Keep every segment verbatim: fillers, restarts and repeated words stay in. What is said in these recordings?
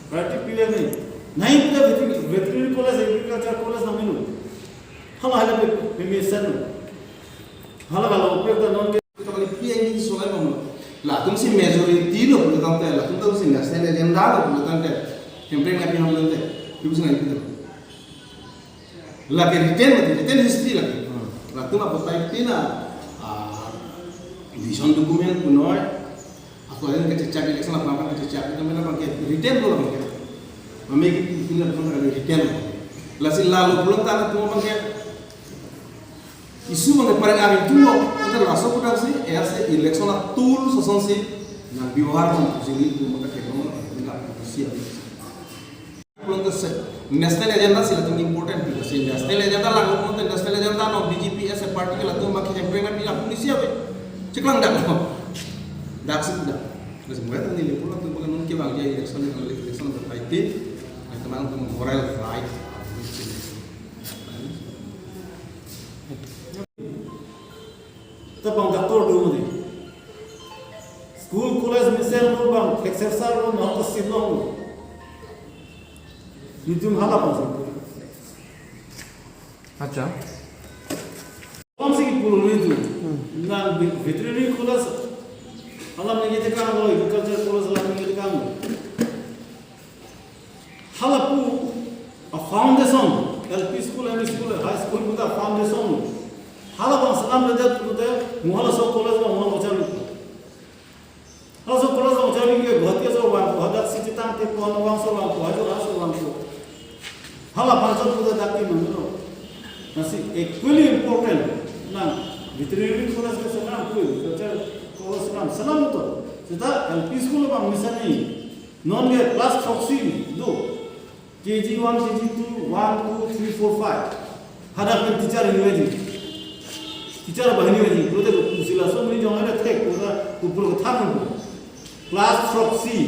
Priority P M ni. Nahi puta veterinary, veterinary college, agriculture college nang minu. Hala hala pe, pe mesen. Hala hala upre ta non ke. Kami P M ni solai bang. Latum si majority lo pulo tangte, latum si national agenda lo pulo tangte. Campaign api ham tangte. Ibu sengai pulo. Lake written mati, written history lake. Hmm. Latum apotai pina, ah, vision document punoi. Ako yang kececak election apa apa kececak itu mana pakai written lo pakai. Mami kita pun pakai written. Lasi lalu pulang tanah tu pakai isu pakai paling ari tu lo. Kita langsung putar si, ya si election lah tool sosong si. Nang biwar kan sini tu pakai kebang lah, nggak siap. Pulang ke se-, national agenda si latum important juga si national agenda lang, pulang ke national agenda no B J P as a party ke latum baki campaign kan bilang polisi apa? Ceklang dak no. Dak sih dak. Terus mulai tadi lihat pulang tuh bukan mungkin bang jadi election, election berkaitan. Nah, teman tuh moral right. Tebang doctor dulu nih. School, college mesen lo bang, exercise lo, non to sin lo. Nelitum hala bang sih. Acha. Bang sih pulo nelitum. Hmm. Nang ve-, veterinary college alam nelitum kan lo, agriculture college alam nelitum kan lo. Hala pu a foundation, L P school, M E school, high school puta foundation. Hala bang selam ledet puta, mo halaso college bang mo halaso charli. Halaso college bang charli ke Guwahati aso bang, hadak si chetang te pon bang so bang, hajo aso bang so. Hala bang so puta dak ke nang lo. Nasi equally important nang veterinary college ke selam pu, culture college selam, selam to. Seta L P school bang misalnya. Non ke class throksi do. K G one, K G two, one, two, three, four, five. Hadak pen teacher hini veji. Teacher banghini veji. Pulote ko kusila so mini jong ada thek pulote ko pulo ko thang ko. Class throksi.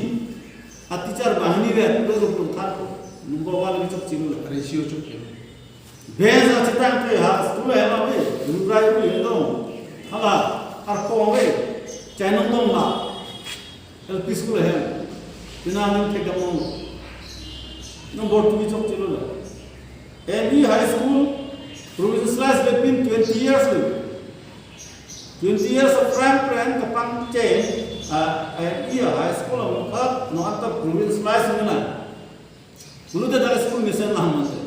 A teacher banghini ve pulote ko pulo ko thang ko. Number one ni chokche lo. Ratio chokche lo. Bes a chetang ke ha school hem ave, rurai ru hem dong. Hala, arkong ave, chainong dong la. L P school hem. Pina ning thek damong. Number two chokche lo la. M E high school, provincialize between twenty years lo. Twenty years of prime prime kapangcheng, ah, M E high school ang kap, no anta provincialize mena. Pulote dak school mesen lang mate.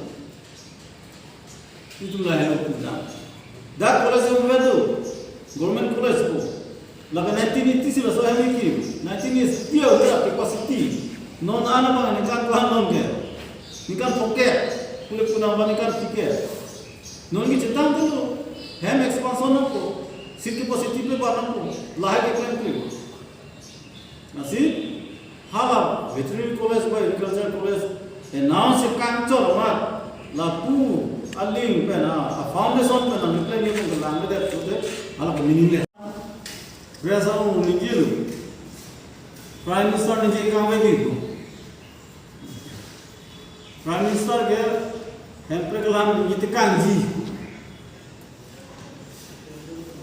Itum lahelo puda. Dak college yang bedu, government college ko. Lake nineteen eighty si laso hem ki. Nineteen eighty dia udah capacity. Non ana bang ningkan kelang non ke. Ningkan pocket. Kulit kunang bang ningkan tiket. Non ki chetang tu. Hem expansion ko. Seat capacity pe barang ko. Lahai ke plan ko. Lasi, hala veterinary college ba agriculture college, announce kangchor ma, lapu aling pen, a foundation pen, a plan ni pen lang de tu de, hala ko meaningless. Biasa ong ningje lo. Prime Minister ningje kang ve di ko. Prime Minister ke hemprek alam ningje tekangji.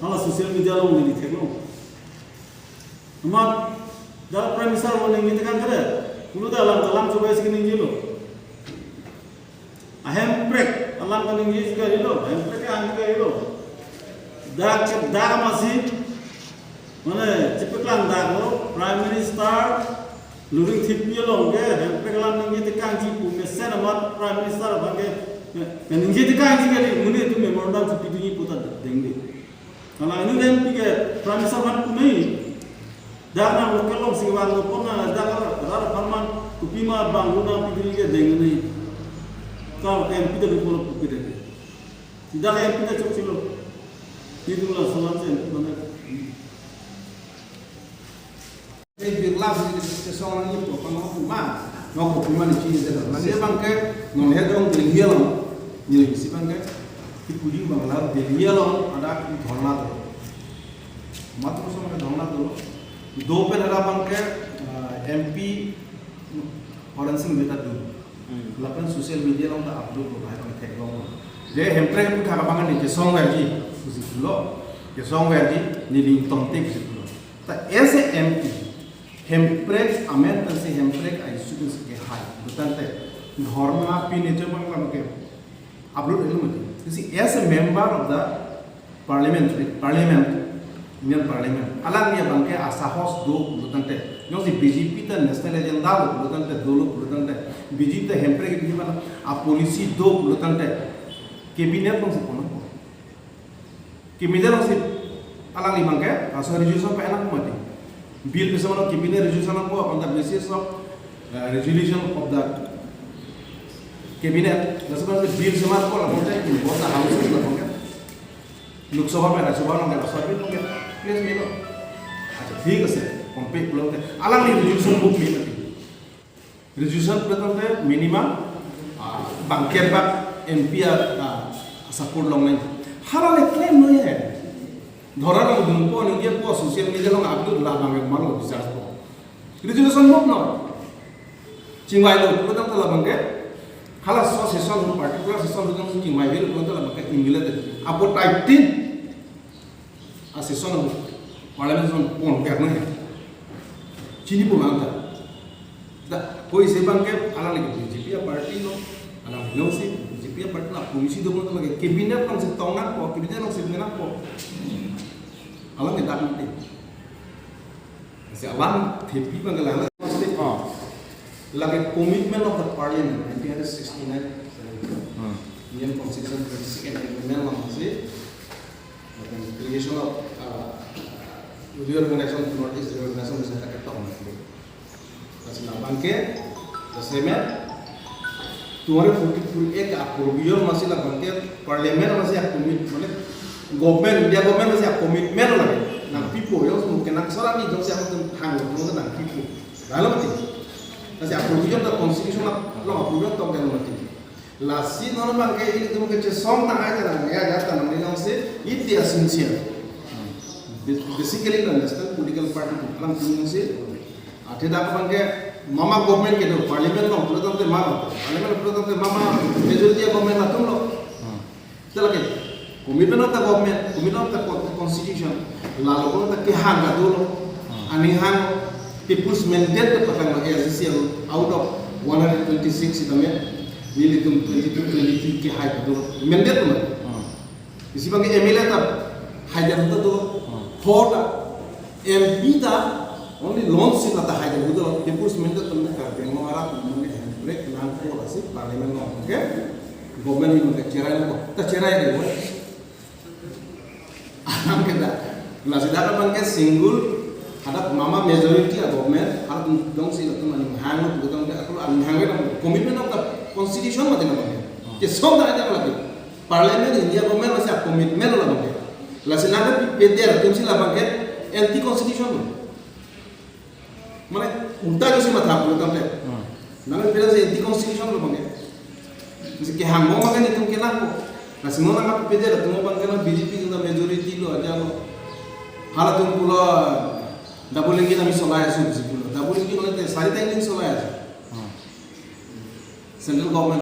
Hala social media along neli theklong. Amat dak Prime Minister mo ningje tekang kere. Pulote alam kalam coba isi ningje lo. Ahemprek alam kaningje juga lo. Ahemprek ang juga lo. Dak dak masih mane chepeklang dak lo. Prime Minister Luring thipi along ke, hemprek alam ningje tekangji pu mesen amat Prime Minister abang ke, eh, ningje tekangji kali, muni tu memorandum si pidunji puta dengde. Kalau ini dan tiga Prime Minister abang punai, dak na local along si wang lo pon na dak rar parman, kopi ma bang lo na pidunji ke dengde. Kalau M P tadi polo kopi dengde. Tidak M P tadi chokche lo. Ini tu lah soal M P mana. Eh, Birla si kesong nangji pu, pano kuma. No ko kuma ni chini de. Mane bang ke, non he dong Delhi along. Ni si bang ke, ki pudi bang la Delhi along, ada ki dhorna do. Matro song ke dhorna do. Do pen ada bang ke, eh, M P Horen Sing Bey ta do. Hmm. Lapen social media along ta upload lo, hai bang theklong lo. Je hemprek pu thak abang ni kesong verji, pusi pulo. Kesong verji, ni ling tongte pusi pulo. Ta as a M P, Hemprek amen tangsi, Hemprek a-issue tangsi kehai. Pulotangte, dhorma pine chobang lam ke upload elu mati. You see, as a member of the parliament, parliament, Indian parliament, alangli abang ke asahos do pulotangte, jongsi B J P ta national agenda lo pulotangte, dolo pulotangte, B J P ta Hemprek ke mana a-policy do pulotangte, cabinet alongsi pon nangpo. Cabinet alongsi alangli abang ke, ah, so resolution pa-en nangpo mati. Bill pesemarlo cabinet resolution nangpo on the basis of, uh, resolution of the cabinet. Laso abang ke bill semarpo lapu ke, in both the houses lapu ke. Lok Sabha pen, Rajya Sabha along ke, laso bill along ke, please melo. Accha, thik ase, kompe pulo ke. Alangli resolution book me mati. Resolution pulotangte minimum, ah, bangkethak M P a, ah, support longnang. Hala le claim noi he. Dhora along dunpo, ningjepo, social media along upload, la bang malo dischargepo. Resolution mop noi. Chingvailo pulotangte labang ke. Halaso session, particular session along chingvailo pulotangte labang ke, inglete. Apo type tin. A-session along, parliament session pon pek nang. Chinipo lang ta. Ta, koi se abang ke, alangli ke B J P a-party lo, alangli alongsi B J P a-party lo, policy do pulotangte cabinet alongsi tong nangpo, cabinet alongsi me nangpo. Alang ke dak mati. Si alang thepi abang ke lang. Oh. Lake commitment of the parliament, nineteen sixty-nine, Hmm. Indian Constitution twenty-second Amendment alongsi, creation of, uh, reorganization, North East Reorganization Mission ta ketok. Lasi labang ke, the same, two hundred forty-two A ke a-provision masi labang ke, parliament masi a-commit, mane, government, India government masi a-commitment lake. Nangpipo, jongsi kenangsot arni jongsi atum thang, jongsi nangpipo. Lalo mati. Lasi a-provision ta constitution along a-provision tok dan mati. Lasi non abang ke ilitum kechesong tang aja nang, ya, ya, tang nang jongsi, if they are sincere. Basically, the national political party alangtum jongsi, athe dak abang ke mama government kedo, parliament along pulotangte mama, parliament pulotangte mama majority government atum lo. Hmm. Tel lake, commitment of the government, commitment of the con-, constitution, lalo pulotangte kehang kadolo. Hmm. Aning hang people's mandate ke patang lo A I C C along, out of one hundred twenty-six sitame, nelitum twenty-two, twenty-three kehai kadolo. Mandate lo. Hmm. Isi abang ke M L A ta haijar ta do, Hmm. Ho ta, M P ta only launch si lata haijar do, People's Mandate ta Karbi Anglong arat mane Hemprek nangpo lasi parliament along ke, government along ke cherai nangpo, ta cherai de, boy. Anam ke ta, lasi dak abang ke single, hadak mama majority a-government, hadak jongsi latum aning hang lo, latum ke, ako aning hang lo, commitment of the constitution mati na abang ke. Ke som ta ada lagi. Parliament India government masi a-commitment lo abang ke. Lasi nangpipede atumsi labang ke anti constitution lo. Mane ulta jongsi matha pulotangte. Hmm. Nangpipede si anti constitution lo abang ke. Masi kehang abang ke nelitum kenangpo. Lasi non nangpipede atum abang ke na B J P atum ta majority lo aja lo. Halatum pulo double engine ami solai asu si pulo. Double engine lo te sari ta engine solai asu. Hmm. Central government